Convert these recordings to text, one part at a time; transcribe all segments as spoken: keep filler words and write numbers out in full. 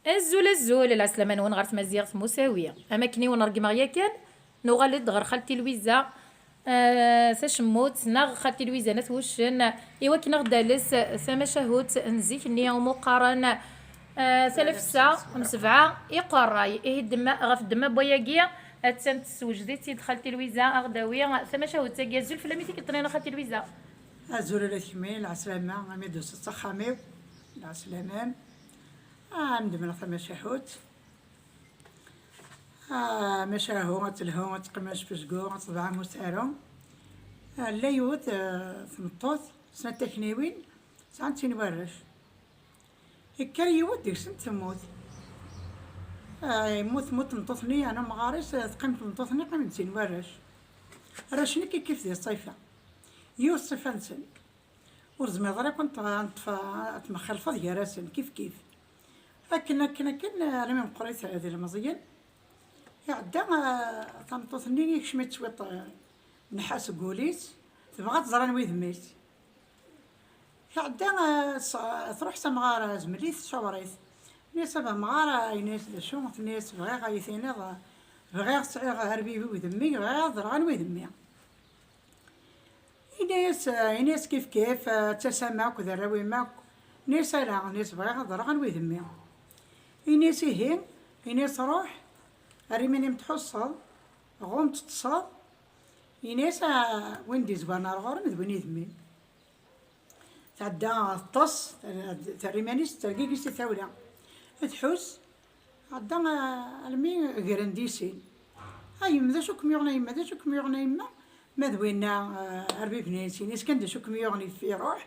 Azul, azul, lɛeslama-nwen ɣer tmaziɣt n usawi. Am akken i wen-ṛeggmeɣ yakan, nuɣal-d ɣer xalti Lwiza, eh, tacemmut, neɣ xalti Lwiza n At Wuccen, i wakken ad ɣ-d-tales tamacahut n zik-nni umi qqaren, eh, talefsa n sebɛa iqerray. Ihi ddemma, ɣef ddemma n wayagi, attan tessewjed-itt-id xalti Lwiza, a ɣ-d-tawi tamacahut-agi. Azul fell-am, i tikkelt-nniḍen a xalti Lwiza. Azul ula d kemmi, lɛeslama, a mi d-tusiḍ s axxam-iw, lɛeslama-m. Ah, am d-mleɣ tamacahut. Ah, macahu, ad telhu, ad teqqim anect uzgu, ad teḍbeɛ am usaru. Ah, la yiwet, eh, tmeṭṭut, snat takniwin, sɛant sin warrac. Ikker yiwet deg-sent temmut. Ah, yemmut, temmut tmeṭṭut-nni, yeɛni amɣar-is, eh, teqqim tmeṭṭut-nni, qqimen-d sin warrac. Arrac-nni kif kif di ṣṣifa. Yiwet ṣṣifa-nsen. Ur zmireḍ ara akk ad t-, ad t-, ad tmexxalfeḍ gar-asen, kif kif. Akken, akken, akken, armi meqqrit d ilmeẓyen, iɛedda, ah, tameṭṭut-nni yekcem-itt cwiṭ, ah, nnḥas deg wul-is, tebɣa ad tẓer anwa i d mmi-s. Iɛedda, ah, s-, ah, truḥ s amɣar, ah, zmel-it, tcawṛ-it. Tenna-yas: "A amɣar, ah," yenna-yas, "d acu?" Tenna-yas: "Bɣiɣ ad yi-tiniḍ, ah, bɣiɣ sɛiɣ arbib-iw d mmi, bɣiɣ ad ẓreɣ anwa i d mmi." Ini-as, ini-as kif kif, eh, d tasa-m akk, d arraw-im akk. Ini-as ala, ini-as bɣiɣ ad ẓreɣ anwa i d mmi. Ini-as ihi, ini-as ruḥ, ar iman-im tḥusseḍ, ɣum teṭṭseḍ, ini-as, ah, win d-izwaren ar ɣur-m d win i d mmi-m. Tɛedda teṭṭes, terra iman-is, tergigi si tawla. Tḥus, Ɛedda, ah, almi gren di sin. A yemma, d acu kem-yuɣen a yemma, d acu kem-yuɣen a yemma? Ma d winna, ah, arbib-nni sin, is kan d acu kem-yuɣen, yef-, iruḥ.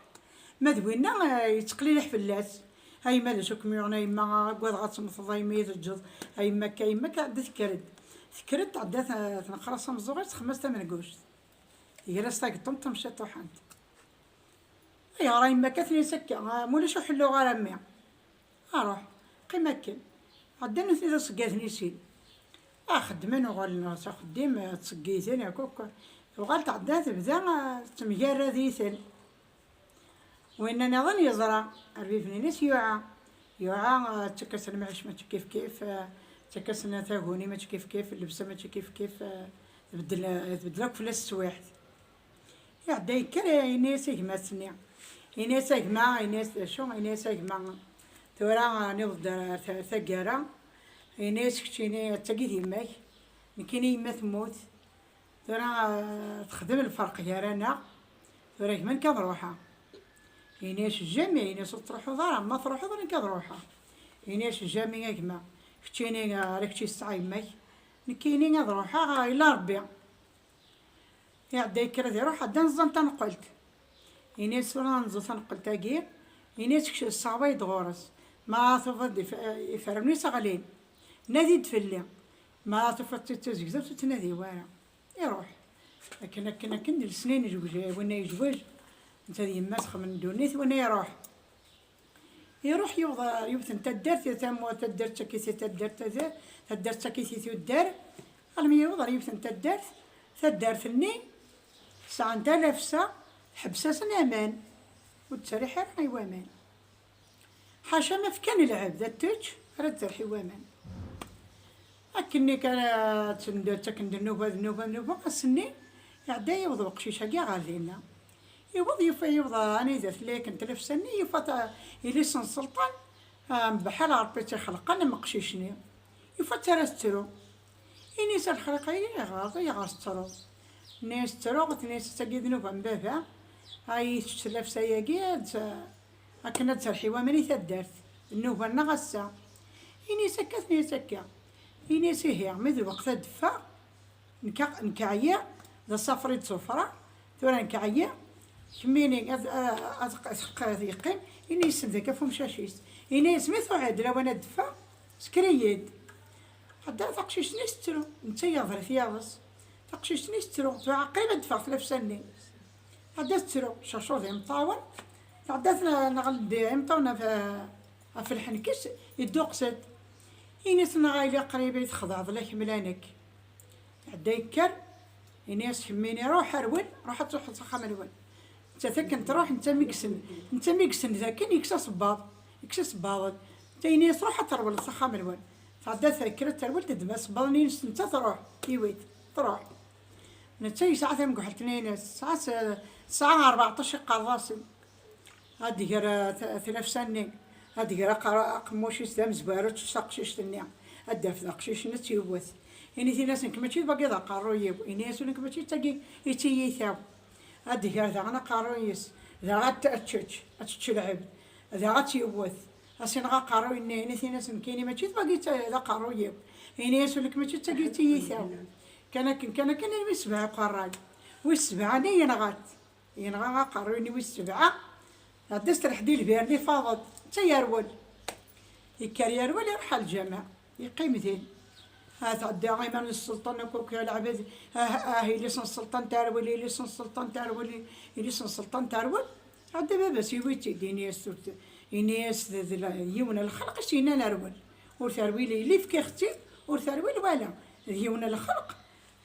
Ma d winna, ah, yettqelliḥ fell-as. A yemma, d acu kem-yuɣen a yemma, ah, aggadeɣ ad temmteḍ a yemma, i teǧǧeḍ. A yemma akka, a yemma akka, ɛedda tekker-d. Tekker-d, tɛedda t-, tneqqer-as ameẓẓuɣ-is, texma-s tamenguct. Tger-as tageṭṭumt tamciṭuḥant. Ayɣer a yemma akka? Tenna-yas akka, ah, ma ulac ur ḥelluɣ ara a mmi. Aruḥ, qqim akken. Ɛeddan nutni d aṣeggaten i sin. Ah, xeddmen, uɣalen s axeddim, ah, ttṣeggiten, akk, akk. Tuɣal tɛedda tebda, ah, tettemgarrad-iten. Winna nniḍen yeẓra, arbib-nni-ines yuɛa. Yuɛa, ah, tettak-asen lmeɛc mačči kif kif, ah, tettak-asen taguni mačči kif kif, llebsa mačči kif kif, ah, tbeddel, ah, tbeddel akk fell-as teswiɛt. Iɛedda yekker, ini-as i gma-s-nni. Ini-as a gma, ini-as d acu, ini-as a gma. Tura, ah, niweḍ-d ar ta-, taggara. Ini-as keččini, d tagi d yemma-k. Nekkini yemma temmut. Tura, ah, texdem lferq gar-aneɣ. Tura gma nekk ad ruḥeɣ. Ini-as jamais, ini-as ur tettruḥuḍ ara, ma truḥeḍ nekk ad ruḥeɣ. Ini-as jamais a gma. Keččini, ah, ara kečč yesɛa yemma-k. Nekkini ad ruḥeɣ, ah, ila Rebbi. Iɛedda yekker ad iruḥ, ɛedda neẓẓan taneqqelt. Ini-as tura neẓẓu taneqqelt-agi, ini-as kečč ṣṣawa-yi-d ɣur-s. Ma tufiḍ-d if-, iferrun-is ɣlin, nadi-d fell-i. Ma tufiḍ-tt d tazegzawt ur ttnadi wara. Iruḥ. Akken, akken, akken, d lesnin yezwej, winna yezwej, netta d yemma-s xemmen ddunit, winna iruḥ. Iruḥ yiweḍ ɣer yiwet n taddart, tamu-, taddart ttakit i taddart, tad-, taddart ttakit i tuddar, almi yiweḍ ɣer yiwet n taddart, taddart-nni sɛan talafsa, tḥebbes-asen aman, ur d-tserriḥ ara i waman. Ḥaca ma fkan lɛebd ad tečč, ara d-terḥ i waman. Akken-nni kan, ah, tten-, ttaken-d nnuba, d nnuba, d nnuba, ass-nni, iɛedda yiweḍ uqcic-agi ɣer dinna. Iweḍ, yufa, yiweḍ anida tella yakan tlafsa-nni, yufa ta-, yelli-s n sselṭan, ah, mbeḥal Ṛebbi i tt-ixelqen am uqcic-nni. Yufa-tt ara tettru. Ini-as: "A lexliqa-yi, ayɣer, ayɣer tettruḍ?" Tenna-yas: "Ttruɣ", tenna-yas, "ass-agi d nnuba n baba, ay tečč tlafsa-agi, ad tt-, akken ad terḥ i waman i taddart, d nnuba-nneɣ ass-a." Ini-as akka, tenna-yas akka. Ini-as: "Ihi, mi d lweqt ad d-ffeɣ, nekk, nekk ɛyiɣ, d asafer i d-tuffra, tura nekk ɛyiɣ, kemmini ad, ad, ad, ad, ad yeqqim." Ini-as: "Send akka f umcac-is." Ini-as: "Mi tuɛid lawan ad d-ffeɣ, sker-iyi-d." Ɛedda taqcict-nni tettru, netta yeɣder-it yiḍes. Taqcict-nni tettru, tura qrib ad d-teffeɣ tlafsa-nni. Ɛedda tettru, cercur d imeṭṭawen, tɛedda tneɣ-d imeṭṭawen ɣef, ɣef lḥenk-is, yedduqes-d. Ini-as: "Neɣ a yelli qrib i texdeɛḍ la kemmel a nekk." Ɛedda yekker, ini-as: "Kemmini ruḥ rwel, ruḥ ad truḥeḍ s axxam-nwen." Nettat akken truḥ, netta mi yessen, netta mi yessen d akken yekkes asebbaḍ, yekkes asebbaḍen. Tayni truḥ ad terwel s axxam-nwen. Tɛedda tekker ad terwel, teddem asebbaḍ-nni-ines, netta truḥ, iwit, truḥ. Netta yesɛa tamegḥelt-nni-ines, tesɛa s-, tesɛa rbeɛṭac iqerḍasen. Ad d-ger, eh, t-, tlafsa-nni, ad d-ger aqer-, aqemmuc-is d amezwaru, ad tečč taqcict-nni, ad d-taf d aqcic-nni ad tt-yewwet. Init-as, nekk mačči d wagi d aqerruy-iw, ini-as, nekk mačči d tagi i d tiyita-w. Ad d-ger daɣen aqerruy-is, daɣ ad t-, ad tečč, ad tečč lɛebd, daɣ ad tt-yewwet. Ad s-ineɣ aqerruy-nni, ini-as, nekkini mačči d wagi d ta-, d aqerruy-iw. Ini-as, nekk mačči d tagi d tiyita-w. Kan akken, kan akken, armi sebɛa iqerray. Wis sebɛa-nni yenɣa-t. Yenɣa aqerruy-nni wis sebɛa, tɛedda-s terḥed i lbir-nni, faḍet, netta yerwel. Yekker yerwel, iruḥ ɣer lǧameɛ, yeqqim din. Ha tɛedda iman n sselṭan akk, akk leɛbad, ah, ah, ilis n sselṭan terwel, ilis n sselṭan terwel, ilis n sselṭan terwel. Tɛedda baba-s, iwi-tt-id, ini-as ur t-, ini-as d, d la-, yiwen n lxelq i s-yennan rwel. Ur terwil, ili fkiɣ-tt-id, ur terwil wala. D yiwen n lxelq.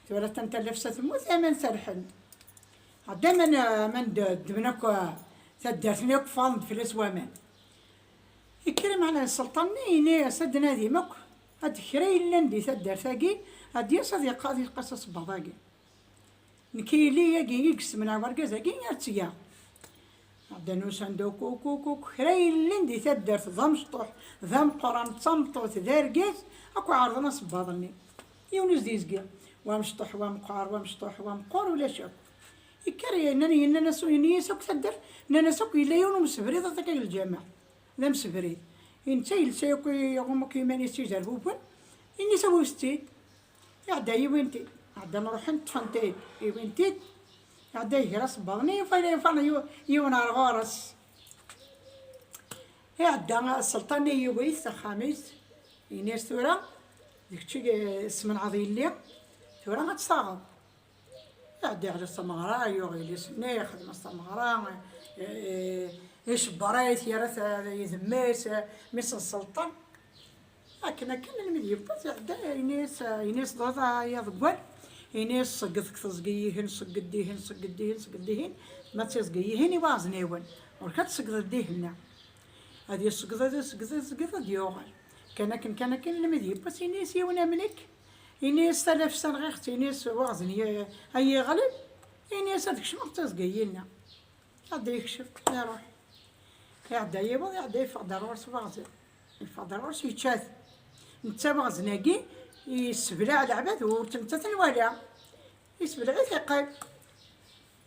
Tura atan tallafsa temmut, aman serḥen. Ɛedda aman, aman d-, ddmen akk, ah, taddart-nni akk, ffɣen-d fell-as waman. Yekker imeɛna sselṭan-nni, ini-as ad d-nadim akk, ad d-, kra yellan di taddart-agi, ad d-yas ad yeqqa-, ad yeqqas asebbaḍ-agi. Nekk yili-agi i yessemneɛ wergaz-agi, ar ttgeɣ. Ɛeddan usan-d akk, akk, akk, akk, kra yellan di taddart, d amecṭuḥ, d ameqqran, d tameṭṭut, d argaz, akk ɛerḍen asebbaḍ-nni. Yiwen ur s-d-yezgi. Wa amecṭuḥ, wa meqqar, wa amecṭuḥ, wa meqqar, ulac akk. Yekker, yenna-, yenna-as, yenna-as akk taddart, nnan-as akk yella yiwen umsebrid ad akka deg lǧameɛ. D amsebrid. Netta yelsa akk, iɣumm akk iman-is d izerbuben, ini-as awit-tt-id. Iɛedda yiwin-t-id. Ɛeddan ruḥen ṭṭfen-t-id. Iwin-t-id. Iɛedda iger asebbaḍ-nni, yufa, yufa yiw-, yiwen ar ɣur-s. Iɛedda sselṭan-nni yiwi-t s axxam-is. Ini-as tura, d kečč i smenɛeḍ yelli, tura ad tt-taɣeḍ. Iɛedda iɛla s tameɣra, yuɣ yelli-s-nni, ixdem-as tameɣra, i-, i-, icebber-it, yerra-t, eh, idemmer-it, eh, mmi-s n sselṭan. Akken, akken, almi d yewweḍ, iɛedda, ini-as, ini-as, ḍuḍ, ay aḍeggal, ini-as, ṣegged deg teẓgi-ihin, ṣegged dihin, ṣegged dihin, ṣegged dihin, ma d tiẓgi-ihin i waɣzen-iwen, ur ka tṣeggdeḍ dihin-nni. Ad yessegged, ad yessegged, ad yessegged, ad d-yuɣal. Kan akken, kan akken, almi d yewweḍ, ini-as, yiwen am nekk, ini-as, talafsa nɣiɣ-tt, ini-as, waɣzen-, ay iɣleb, ini-as, ad kecmeɣ d tiẓgi-inna. Iɛedda yekcem, iruḥ. Iɛedda yiweḍ, iɛedda yeffeɣ-d ar ɣur-s waɣzen. Yeffeɣ-d ar ɣur-s, yečča-t. Netta waɣzen-agi, yesseblaɛ leɛbad, ur ttmettat nwala. Yesseblaɛ-it, yeqqim.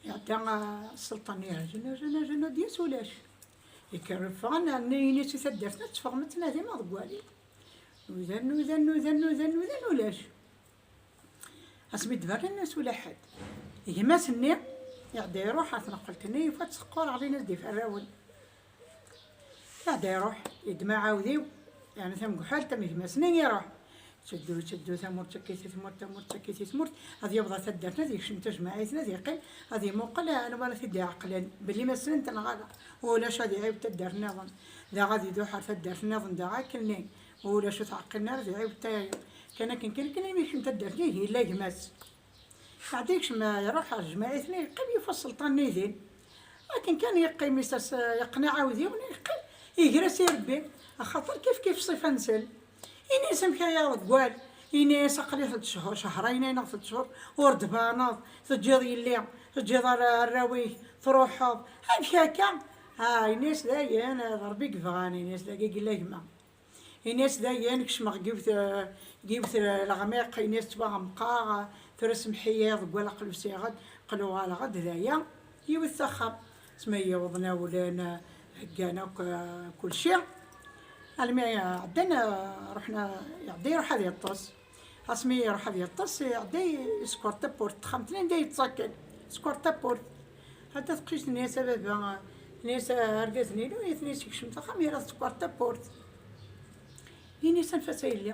Iɛedda, ah, sselṭan, iɛjen, ajen, ajen, ad d-yas ulac. Yekker ffɣen, nnan-as i taddart-nni, teffɣem ad tnadim aḍeggal-iw. Nudan, nudan, nudan, nudan, nudan, ulac. Asmi d-berrin, ulac ula ḥedd. Gma-s-nni iɛedda iruḥ ɣer tneqqelt-nni, yufa-tt teqqur, ɣlin-as-d iferrawen. Iɛedda iruḥ, yeddem aɛawdiw, yeɛni tamegḥalt am gma-s-nni, iruḥ. Teddu, teddu, tamurt akkit i tmurt, tamurt akkit i tmurt, ad yaweḍ ɣer taddart-nni, ad yekcem tajmaɛit-nni, ad yeqqim, ad imuqel anwa ara t-id-iɛeqlen, belli ma ssnen-t neɣ ala. Ulac, ad iɛiwed taddart nniḍen. Daɣ ad iduḥ ɣer taddart nniḍen, daɣ akken-nni. Ulac ur t-ɛqilen ara, ad iɛiwed tayri. Kan akken, kan akken, imi yekcem taddart-nni, ihi yella gma-s. Iɛedda yekcem, iruḥ ɣer tejmaɛit-nni, yeqqim, yufa sselṭan-nni din. Akken kan yeqqim, isas, yeqqen aɛawdiw-nni, yeqqim, iger-as i Rebbi, axaṭer kif kif ṣṣifa-nsen. Ini-as, amek ay aḍeggal? Ini-as, aql-i cceh-, cehrayen-a neɣ tlata cehur, ur d-tbaneḍ, teǧǧiḍ yelli, teǧǧiḍ arra-, arraw-ik, truḥeḍ. Amek akka? Ah, ini-as, dayen, d Rebbi i yebɣan, ini-as, dagi i yella gma. Ini-as, dayen, kecmeɣ deg yiwet, deg yiwet leɣmiq, ini-as, ttwaɣemqeɣ, tura semmeḥ-iyi, aḍeggal, aql-i usiɣ-d, aql-i uɣaleɣ-d, d aya, yiwet s axxam. Asmi yewwḍen awlen, heggan akk, eh, kulci. Almi ɛeddan, eh, ruḥen, eh, iɛedda iruḥ ad yeṭṭes. Asmi iruḥ ad yeṭṭes, iɛedda yeskeṛ tawwurt n texxamt-nni anda yettakken. Yeskeṛ tawwurt. Hadda teqcict-nni, as a baba, tenna-as, a argaz-nni, inu, tenna-as, yekcem s axxam, yerra tsekkeṛ tawwurt. Ini-as, anef-as a yelli.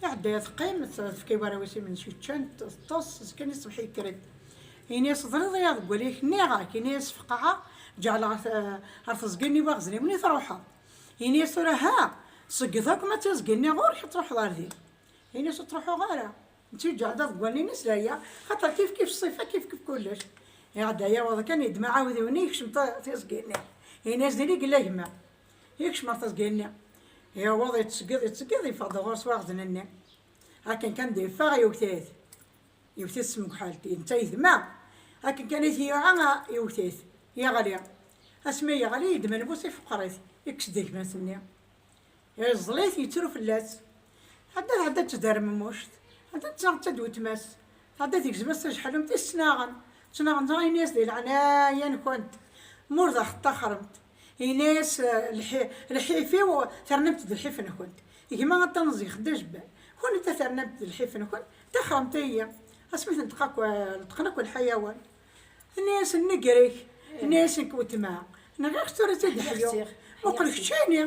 Iɛedda teqqim, tefka i warraw-is imenci ččan, teṭṭes, zgan i ṣṣbeḥ yekker-d. Ini-as, teẓriḍ ay aḍeggal-ik, nniɣ-ak, ini-as, feqɛeɣ, ǧeɛleɣ ɣer t-, ɣer teẓgi-nni waɣzen-iw-nni, truḥeḍ. Ini-as, tura ha, ṣegged akk ma d tiẓgi-nni ɣur-k, ad truḥeḍ ɣer din. Ini-as, ur ttruḥuɣ ara. Netta iǧeɛɛed aḍeggal-nni, ini-as, d aya, xaṭer kif kif ṣṣifa, kif kif kullec. Iɛedda yaweḍ kan, yeddem aɛawdiw-nni, yekcem ta-, tiẓgi-nni. Ini-as, din i yella gma. Yekcem ɣer teẓgi-nni. Yewweḍ yettṣeggiḍ, yettṣeggiḍ, yeffeɣ-d ɣur-s waɣzen-nni. Akken kan d-yeffeɣ, yewwet-it. Yewwet-it s tmegḥalt, netta yedma. Akken kan i t-yuɣa, yewwet-it. Yeɣli. Asmi yeɣli, yeddem lmus, ifeqqer-it, yekkes-d gma-s-nni. Yeẓẓel-it, yettru fell-as. Tɛedda, tɛedda d tdermemuct. Tɛedda d tnaɣet d weltma-s. Tɛedda tegzem-as tajeḥlumt, i ttnaɣen. Ttnaɣen, ttnaɣen, ini-as di leɛnaya-nkent, ma ur d aɣ-teṭṭaxremt. Ini-as, eh, lḥi-, lḥif-iw, ternamt-d lḥif-nkent. Gma aṭṭan zik d ajebbal. Kunent ternamt-d lḥif-nkent, ṭaxremt-iyi. Asmi tenṭeq akk, eh, neṭqen akk lḥayawan. Tenna-yas nnger-ik, tenna-yas nekk weltma. Nɣiɣ-k tura d tideḥyuɣ. Muqel keččini.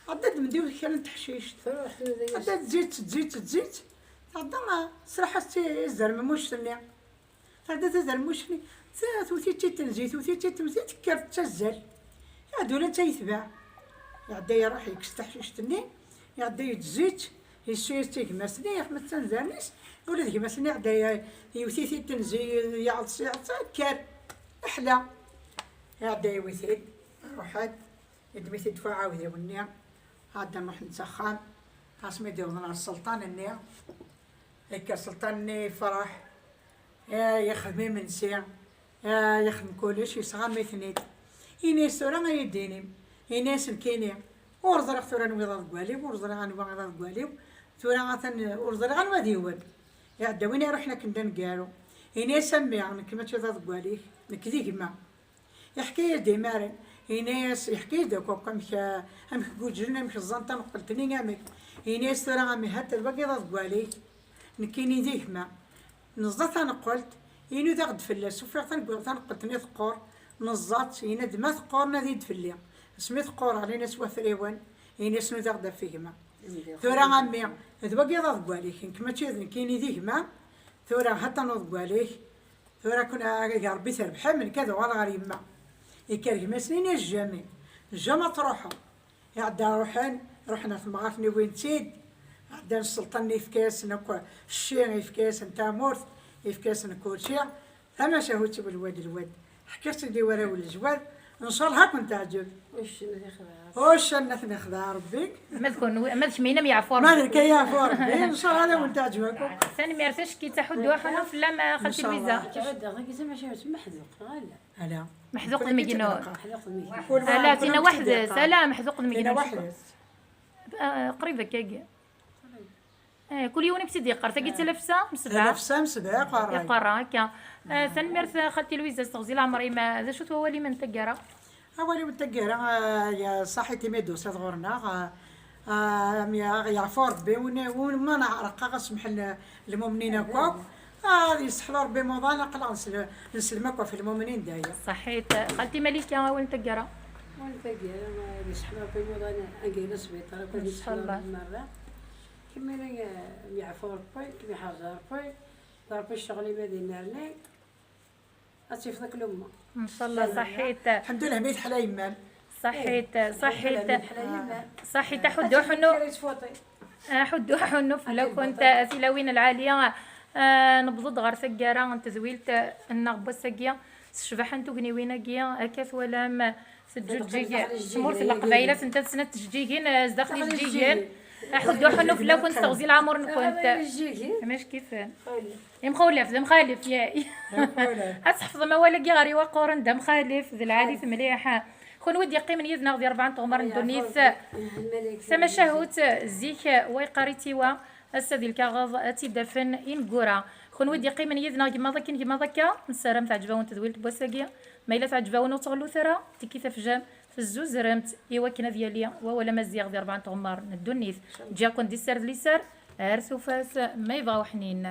Tɛedda d-mdiw kra n teḥcict. Tɛedda tzitt, tzitt, tzitt. Tɛedda, ah, tesraḥ-as i tzermemuct-nni. Tɛedda tazermuct-nni, ta-, tewwet-itt-id tenzit, tewwet-itt-id tenzit, tekker tettazzal. Iɛedda ula d ta yetbeɛ. Iɛedda iruḥ yekkes taḥcict-nni, iɛedda yettzit, yessu-yas-tt i gma-s-nni, yeḥma-tt anzaren-is, ula d gma-s-nni iɛedda ye-, yewwet-it-id tenzi, yeɛḍes, yeɛḍes, tekker. Iḥla. Iɛedda yewwet-it, iruḥ-d. Yeddem-it-id f uɛawdiw-nni, ɛeddan ruḥen s axxam. Asmi d-iwḍen ɣer sselṭan-nni, yekker sselṭan-nni yefreḥ, eh, yexdem imensi, eh, yexdem kullec, yesɣam-iten-id. Ini-as tura ad yi-d-inim. Ini-as nekkini, ur ẓriɣ tura anwa i d aḍeggal-iw, ur ẓriɣ anwa i d aḍeggal-iw, tura atan ur ẓriɣ anwa d yiwen. Iɛedda win iruḥen akken d aneggaru. Ini-as a mmi, nekk mačči d aḍeggal-ik, nekk d gma. Iḥka-yas-d imaren, ini-as, iḥka-yas-d akk, akk amek, amek guǧlen, amek ẓẓan taneqqelt-nni, amek. Ini-as tura a mmi, ha-t-a d wagi d aḍeggal-ik, nekkini d gma. Neẓẓa taneqqelt, inuda-ɣ-d fell-as, ufiɣ tanegg-, taneqqelt-nni teqqur, neẓẓa-tt, yenna-d ma teqqur nadi-d fell-i. Asmi teqqur ɣlin-as wafriwen, ini-as nudaɣ-d ɣef gma. Tura a mmi, d wagi d aḍeggal-ik, nekk mačči d nekkini d gma, tura ha-t-an uḍeggal-ik. Tura kun, a, a Rebbi trebḥem, nekk ad uɣaleɣ ɣer yemma. Yekker gma-s-nni, jamais, jamais ad truḥeḍ. Iɛedda ruḥen, ruḥen ɣer temɣart-nni wwin-tt-id. Ɛeddan sselṭan-nni yefka-yasen akk cci, yefka-yasen tamurt, yefka-yasen kulci. Tamacahut-iw lwad lwad. Ḥkiɣ-tt-id i warraw n lejwad. Ncallah ad ken-teɛǧeb. Uccen ad ixdeɛ. Uccen ad ten-ixdeɛ Rebbi. Ma d kun-, ma d kemm-inem yeɛfu Rebbi. Ma d nekk ay yeɛfu Rebbi, ncallah ad awen-teɛǧeb akk. Tanemmirt, acki taḥuddu aḥunu fell-am, a xalti Lwiza. Ncallah. Ttɛuddeɣ dagi zama mačči d Meḥduq, ala. Ala. Meḥduq d Megnu. Meḥduq d Megnu. Ala, tina weḥd-s, ala, Meḥduq d Megnu. Tina weḥd-s. Ah, qrib akkagi. Eh, kul yiwen i tt-id-yeqqar. Tagi d talafsa, msebɛa. Talafsa, msebɛa, yeqqar. Yeqqar, akka. Eh, tanemmirt, a xalti Lwiza, s teɣzi leɛmer-im. D acu-t wawal-im n taggara? Awal-iw n taggara, eh, ya, ṣaḥit imi d-tusiḍ ɣur-neɣ, eh, eh, am ya-, yeɛfu Rebbi, win, win ma neɛreq, ad semḥen lmumnin akk akk. Ah, ad yesseḥlu Rebbi imuḍan, aql-aɣ nsel-, nselm akk ɣef lmumnin daya. Ṣaḥit. Xalti Malika, awal n taggara? Awal n taggara, ad yesseḥlu Rebbi imuḍan, anga yella sbiṭar akk, ad yesseḥlu Rebbi merra. Kemmini, eh, yeɛfu Rebbi, kem-iḥrez Rebbi, d Rebbi ccɣel-im ad inerni. Ad tifeḍ akk lumma. Ncallah, ṣaḥit. Lḥemdullah, mi teḥla yemma-m. Ṣaḥit, eh, ṣaḥit. Lḥemdullah, mi teḥla yemma-m. Ṣaḥit, aḥuddu ḥunnu. Aḥuddu ḥunnu fell-akent, tilawin lɛali. Eh, newweḍ-d ɣer taggara n tedwilt, eh, nneɣ n wass-agi. S ccbaḥa n tugniwin-agi, akka twalam, teǧǧuǧǧig tmurt n Leqbayel, atent-a snat tjeǧǧigin, eh, zdaxel ijeǧǧigen. Aḥuddu ḥunnu fell-akent, teɣzi leɛmur-nkent. Amac kif. Imxulaf, d amxalef, yay. Ad tḥefḍem awal-agi ɣer iwaquren, d amxalef, d lɛali-t mliḥ. Kunwi d-yeqqimen yid-neɣ di rebɛa n tɣemmar n ddunit. Tamacahut, zik, wa yeqqar-itt i wa, ass-a di lkaɣeḍ, ad tt-id-afen ineggura. Kunwi d-yeqqimen yid-neɣ gemmaḍ akken, gemmaḍ akka, nessaram teɛǧeb-awen tedwilt n wass-agi. Ma yella teɛǧeb-awen, ur tɣellut ara, tiki tafjam, tezzuzremt, i wakken ad yali wawal amaziɣ di rebɛa n tɣemmar n ddunit. Ǧǧiɣ-ken di sser d liser, ar tufat, ma yebɣa uḥnin.